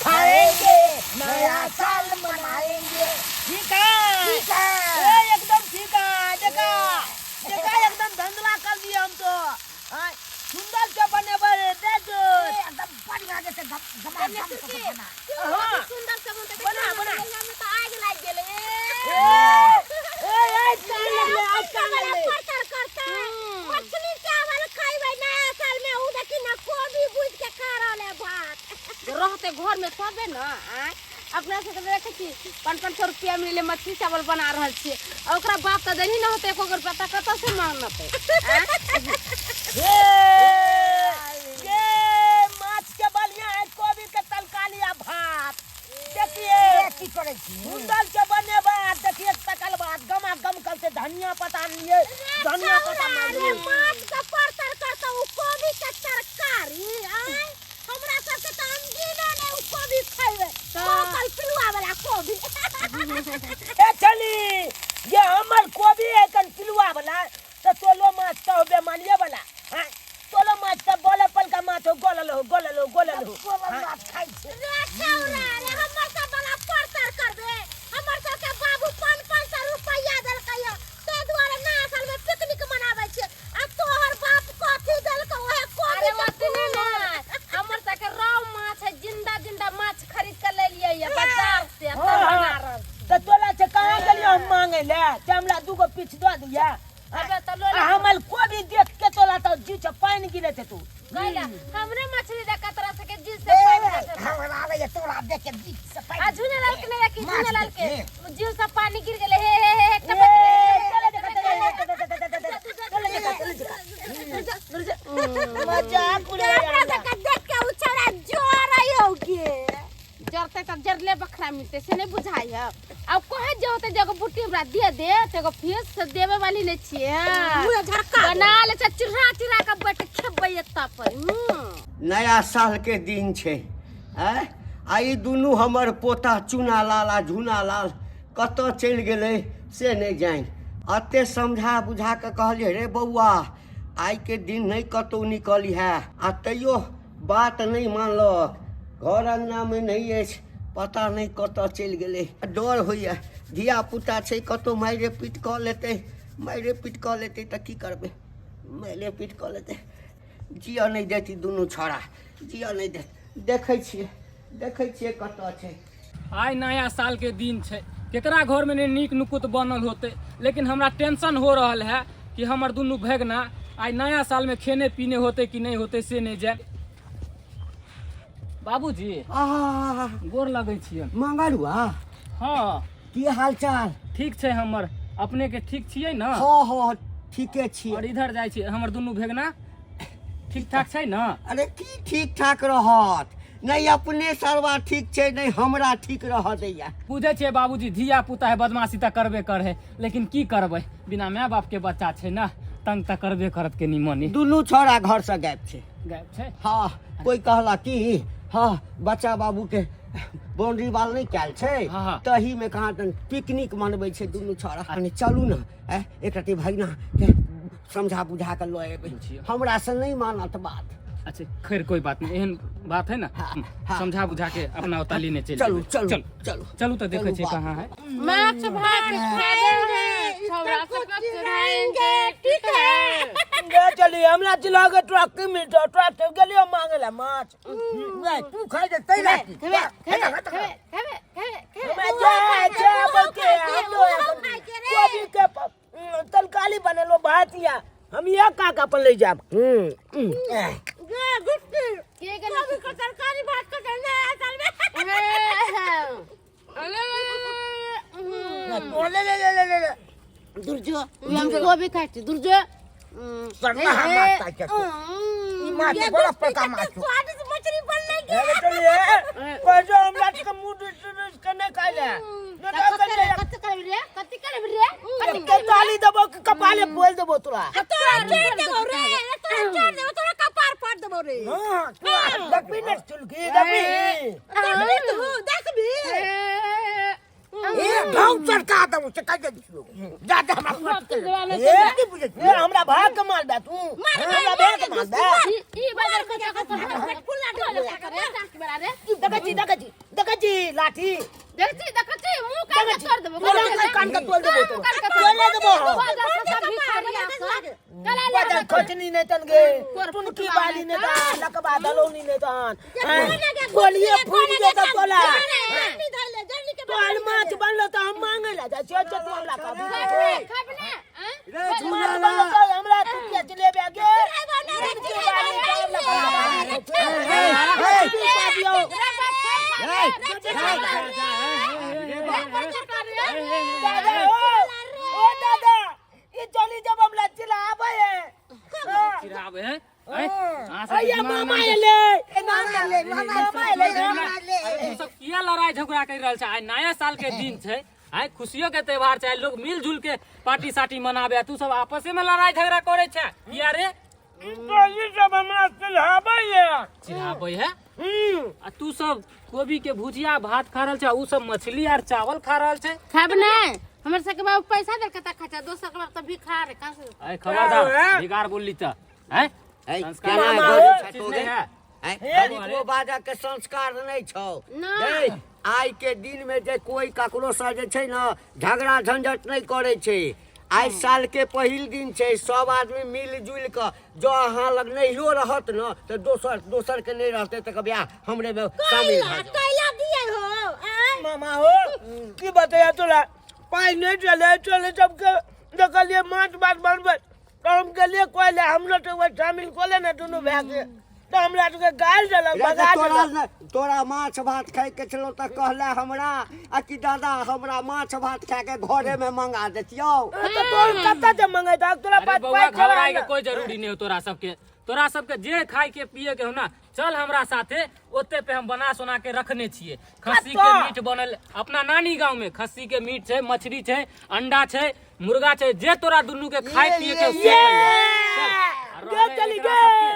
खाएंगे, नया साल मनाएंगे। ठीक है। ठीक है। ए, एकदम ठीक है। देखा देखा, एकदम धंधला कर दिए हम तो। हाँ, सुंदर से बनेबै देख। एकदम बढ़िया जैसे गमा गम से बना। हाँ। सुंदर से बनतै। बना, बना। में तो आग लागि गेलै। ए ए ए, कान लगलै, आज कान लगलै। परतर करतै मछली चावल खैबै नया साल में, उ देखी ना कोबी भूज के खा रहल है भात। रहते घर में तबे न आँय। अपना सबके देखै छी, 500-500 रुपया मिले, मछली चावल बना रहल छियै, आ ओकरा बाप तऽ देनी न होतै एको गो रुपया, तऽ कतऽ से मांगतै आँय? ए, ये माछ के बढ़िया है, कोबी के तरकारी आ भात। देखिए। ए, की करै छी? सुंदर के बनेबै आ देखिए तकल बाद गमा गम करते। धनिया पत्ता लिए, धनिया पत्ता मार अरे लिए। माछ के परतर करतौ, उ कोबी के तरकारी आँय। हमरा सबके तऽ अनदिनो ने उ कोबी खैबै, पाकल पिलुआ वाला कोबी। ए चली, ये हमर कोबी है कन पिलुआ वाला, तो तोलो माछ तो बेमानिए वाला। हाँ, तोलो माछ तो बोले पल का माछ हो, गोलल हो, गोलल हो, गोलल हो। गोलल माछ खाइ छै। रे छौरा रे, हमर सब वाला परतर करबे? हमर सबके बाबू 500-500 रुपैया देलकै हँ, ताहि दुआरे नया साल में पिकनिक मनाबै छियै, आ तोहर बाप कथी देलकौ? ओहे कोबी के फूल। हमर सबके रौ माछ है, जिंदा जिंदा माछ खरीद के ले लियै ये बाजार से, तब बना रहल छी। तो तोला से कहाँ गेलियो हम मांगे ले ते हमरा दूगो पीछ दऽ दिया। अबे तऽ आ हमर कोबी देख के तोला तो जी से पानि गिरे थे तू। गैला हमरे मछली देख के तोरा सबके जी से ए, पानि गिरे। हमरा आबैए तोरा देख के बीच से पानि। आ झुने लाल के नहीं कि माछ झुने लाल के देख जीव से पानी गिर गेले। हे हे हे हे। ए, चले देखा, चले देखा, चले देखा, चले देखा। मजाक उड़े। अपना सबके देख के उ छौड़ा जोर होगे। जरते तब जरले बखरा मिलते से नहीं बुझाई है। अब कहे जे होते जे एगो बुट्टी हमरा दे दे, ते एगो फीस से देवे वाली नहीं छियै। बना ले छै, चिर्रा चिर्रा के बैठ खेबै एतऽ पर। नया साल के दिन छै आँय, आ ई दुनू हमर पोता चूना लाल आ झूना लाल कतऽ चलि गेलै से नहि जानि। एते समझा बुझा कऽ कहलियै, रे बौआ, आइके दिन नहि कतहु निकलिहे, आ तैयो बात नहि मानलक। घर अङ्गनामे नहि अछि, पता नहि कतऽ चलि गेलै। डर होइए, धियापुता छै, कतहु मारिए पीट कऽ लेतै। मारिए पीट कऽ लेतै तऽ की करबै? मारिए पीट कऽ लेतै, जिअ नहि देत ई दुनू छौड़ा, जिअ नहि देत। देखै छियै, देखै छियै कतऽ छै। आइ नया साल के दिन छै, केकरा घर में नहि नीक नुकुत बनल होते, लेकिन हमरा टेंशन हो रहल है कि हमर दुनू भगना आइ नया साल में खेने पीने होते कि नहीं होते से नहीं जाए। बाबूजी। आहा। गोर लगै छियै। मंगरुआ। हाँ। की हाल चाल? ठीक छै हमर, अपने के ठीक छियै ने? हाँ हाँ, ठीके छियै। और इधर जाइ छी, हमर दुनू भेगना ठीक ठाक छै ने? अरे की ठीक ठाक रहत, नहि अपने सरवा ठीक छै, नहि हमरा ठीक रह दैया। बुझै छियै बाबूजी, धिया पुता है, बदमाशी तऽ करबे कर है, लेकिन की करबै, बिना माय बाप के बच्चा छै ने, तंग तऽ करबे करत कनी मनी। दुनू छौड़ा घर से गायब छै। गायब छै? हाँ, कोई कहला कि हाँ बच्चा बाबू के बाउंड्री वाल नहि कयल छै, हाँ, हाँ। तही में कहाँ तन पिकनिक मनबै छै दुनू छौड़ा। कनी चलू ने, एक रति भगना के समझा बुझा के लऽ एबै। बुझियौ। हमरा से नहि मानत बात। अच्छा खैर, कोई बात नहीं, एहन बात है ना। हाँ, हाँ। समझा बुझा के अपना ओतऽ लेने चलि चलू। जेबै। चलू। चलू। चलू। चलू तऽ देखै चलू छियै बाप। कहाँ है। माछ भात खाएंगे, छौड़ा सबके चिढ़ाएंगे, ठीक है? गे चली, हमरा चिल्ला के ट्रक की मिलतो, ट्रक से गेलियो मांगे ला माछ। नहि, तू खाइ दे तै राखी। खेबे खेबे खेबे खेबे खेबे। हमरा जे जे बोलते हम तो कोबी के तरकारी बनेलो भात या हम ये का का अपन ले जाब। गे गुट्टी के कोबी के तरकारी भात के नया साल में। ले ले ले ले ले ले। दुर्जो, हम कोबी खाइ छी दुर्जो। सरना हम माछ खाइ छै। ई माछ बड़ा पड़का माछ छौ। स्वादिष्ट मछली बनलै गे। अरे चलिए, पैसो हमरा के मुंह दुस दुस के नहीं खाइ ले। नहीं तो कते कते करबी रे, कते करबी रे? के ताली देबो कि कपाले बोल देबो तोरा। तोरा चढ़ देबो रे, तोरा चढ़ देबो, तोरा कपार फाड़ देबो रे। हां, तू देखबी ने चुलकी देखबी। देखबी तू, देखबी। ए, ढाउ चरका देबो से कह दे छियो जा दे हमरा बाप के गोला नहीं ए, की बुझै ए, हमरा भाग के मार दे तू हमरा भाग के मार दे ई बाजार के जगह पर फुला टोले करे डाक बड़ा रे देखै छी देखै छी देखै छी लाठी देखছি देखছি मुंह कान के तोड़ देबो तोरा के कान के तोड़ देबो तो तोड़ देबो हम। बाजार से सब भिखारी आसा कला ले बाजार खचनी नहीं तन गे टुनकी बाली नहीं तन लकबा दलौनी नहीं तन गोलिए फूल दे तो तोला तोल माछ बनलो तो हम मांगे ला जा छो तू हमरा का खबने रे माछ झूना बनलो तो हमरा तू के चलेबे गे टुनकी बाली तो लकबा बाली दादा ओ ओ दादा ई चली जब हमरा चिल्लाबे है चिढ़ाबै है हैं? अहाँ सबके अया दिमाग मामा नहि- एले ए मामा एले मामा एले अरे तू सब किया लड़ाई झगड़ा कर रहल छै? आइ नया साल के दिन छै, आइ खुशियो के त्योहार छै, आइ लोग मिल जुल के पार्टी साटी मनाबे, आ तू सब आपसे में लड़ाई झगड़ा करे छै किया रे? ई सब हमरा चिल्लाबे है। चिढ़ाबै है आ तू सब कोबी के भुजिया भात खा रहल छै, आ उ सब मछली आर चावल खा रहल छै। खाब नहीं हमर सबके बाबू पैसा देलकै तऽ खा दोसर के बाप तऽ भिखार है कहाँ से अरे खबरदार बिगाड़ बोलली तऽ हैं ऐ, संस्कार केना मामा, बजै चीज छतो नहि गे? है। ऐ, कनिकबो बाजऽ के संस्कार नहि छौ। नहि। गे, आइ के दिन मे जे कोई ककरो से जे छै ने झगड़ा झंझट नहि करै छै। आइ साल के पहिल दिन छै, सब आदमी मिल जुलि कऽ जँ अहाँ लग नहियो रहत ने तऽ दोसर दोसर के नहि रहतै तऽ कहबै आ हमरे मे शामिल भऽ जाउ। कैला दिए हो आँय? मामा हो की बतैया तोरा पाइ नहि चले चले सबके देखलिए माछ भात बनबै तऽ हम गेलिए कोइ हमरो तऽ ओहि शामिल कऽ ले ने दुनू भाय के तऽ हमरा सबके गारि देलक रे तऽ भगा तोरा देलक ने तोरा माछ भात खाइके छलौ तऽ कहले हमरा आ कि दादा हमरा माछ भात खाके घरेमे मंगा देतियौ। तऽ तोर कतऽ से मंगेतौ तोरा अरे पास बौआ पाइ छलौ घबराए के ने। कोई जरूरी नहीं हो तोरा सबके। तोरा सबके जे खाए के पिए के हो ना चल हमरा साथे, ओते पे हम बना सोना के रखने छिए। खस्सी के कतऽ? मीट बनल अपना नानी गांव में, खस्सी के मीट छै, मछली छै, अंडा छै, मुर्गा छै, जे तोरा दुनू के खाए पिए के हो, से खाइहे। चल, आ गे रहलै चली एकरा गे सबके,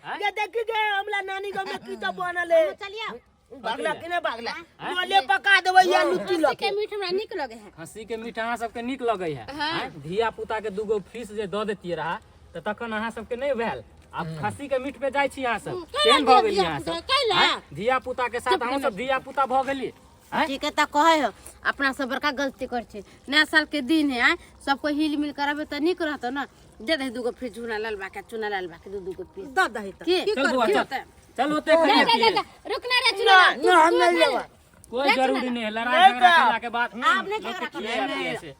आँय? गे देखी गे हमरा नानी गांव में की सब बनल है। चलिए भागला कि नहि भागला रोले पका देबै या लुच्ची लऽ खस्सी के मीट हमरा नीक लगे है। खस्सी के मीट अहाँ सबके नीक लगै है? आँय? धिया पुता के दूगो फीस जे दऽ देतियै रहा तऽ तखन अहाँ सबके नहि भेल। आब खस्सी के मीट पे जाइ छी अहाँ सब, कैला केहन भऽ गेलियै धिया अहाँ पुता, सब? कैला? आँय? धिया पुता के साथ अहूँ सब धिया पुता भऽ गेलियै? आँय? ठीक है तऽ कहै हो अपना सब बड़का गलती कर छी। नया साल के दिन है आँय, सबको हिल मिल कर रहबे तऽ नीक रहतौ ना। दे दे दूगो फिर चूना लाल बा के चूना लाल बा के दू दूगो पीस दऽ दही तऽ की चल बौआ की चल होतै? चल ओते खाइए जा, जा, पिए। जा, रुक ना रे चूना लाल, ना हम तू नहीं लेबै। कोई जरूरी नहीं है लड़ाई नहीं झगड़ा तऽ। केला के बाद आब नहि लोग झगड़ा के खिए पिए से।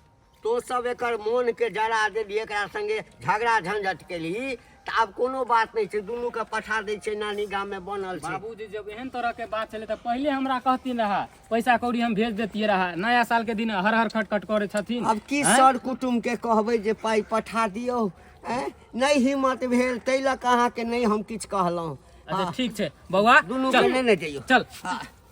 तो सब एकर मोन के जरा देली, एकरा संगे झगड़ा झंझट केलही तऽ आब कोनो बात नहि छै, दुनू के पठा दै छै नानी गाम मे बनल छै। बाबूजी जब एहन तरह के बात छलै तऽ पहिले हमरा कहथिन रहा, पैसा कौड़ी हम भेज देतियै रहा। नया साल के दिन हर हर खट खट करै छथिन। आब की आँय? सर कुटुम के कहबै जे पाइ पठा दियौ? आँय? नहि हिम्मत भेल ताहि लऽ कऽ अहाँके नहि हम किछु कहलहुँ। अच्छा ठीक छै बौआ, दुनू के चल लेने जइयौ। चल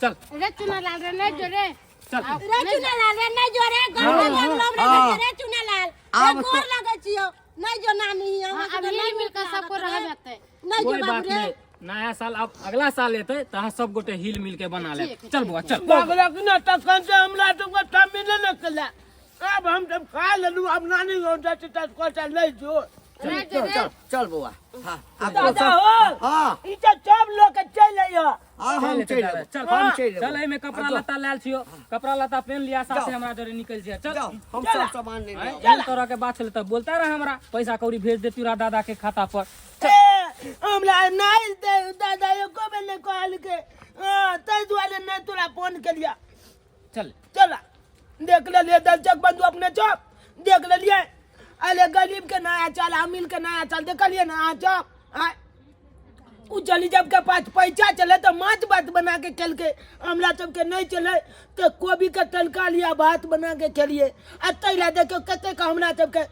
चल रे चूना लाल रे नहीं जो रे चल रे चुना लाल रे नहीं जो रे गोर लगलो रे हाँ। रे चुना लाल आब रे तो- गोर लगै छियो नहीं जो नानी हिया हाँ, अब हिल मिल कर सबको रहबे ते नहीं कोई जो बात बाबू रे नहीं, नया साल अब अगला साल एतै तऽ अहाँ सब गोटे हिल मिल के बना लेब। चल बौआ चल। भागला कि ना तखन से हमरा सबके शामिल नहि केला। आब हम सब खा लेलहुँ, आब नानी गाँव जाइ छी तऽ कहता नहि जो। रे जो रे चल चल बौआ। हाँ आब तो दादा सब हो हाँ ई तऽ सब लोक के चलि अइहऽ। हाँ हम चल चलि दादा, एबौ। चल हम चलि एबौ। चल एहिमे कपड़ा लत्ता लायल छियो, कपड़ा लत्ता पेन लिया साथे जाओ। हमरा जरे निकलि छियै। चल जाओ हम सब सामान लेने आँय, आउ। एहन तरह के बात छलै तऽ बोलता रहे हमरा पैसा कौड़ी भेज देती रहा दादा के खाता पर। ए, हमरा नहि दादा एको बेर नहि कहलकै। हँ, ताहि दुआरे नहि तोरा फोन केलियै। चल चल देख लेलियै दर्शक बंधु अपने चौक देख लेलियै। अरे गरीब के नया चाल अमीर के नया चाल देखलियै ना अहाँ चौक। आँय, उ चली जब के पास पैसा चले तो माछ भात बना के खेलके, हमरा सबके नहीं चले तो कोबी के तड़का लिया भात बना के खेलिए। आ तैला देखियो कतेक हमरा सबके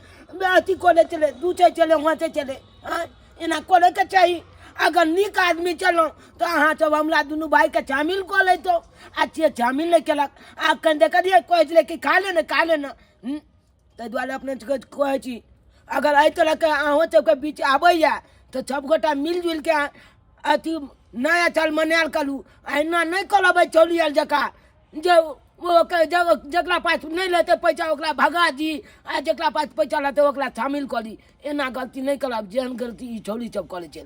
अथी कोले चले दूसरे चले वहाँ से चले। आँय, एना करे के चाही। अगर नीक आदमी चलो तो अहाँ सब हमरा दुनू भाई के शामिल कऽ लैतो, आ से शामिल नहीं केलक। आब कनि देखलियै कहै छलै कि खा ले ने खा ले ने। ताहि दुआरे अपने सबके कहै छी अगर एहि तरहके अहूँ सबके बीच आबैए तऽ सबगोटा मिल जुलिके अथी नया साल मनायल करू। अहिना नहि करबै चौरी आर जकाँ जे ओ जकरा पास नहि लेतै पैसा ओकरा भगा दी आ जकरा पास पैसा लेतै ओकरा शामिल कऽ दी। एना गलती नहि करब जेहन गलती ई छौड़ी सब करै छै।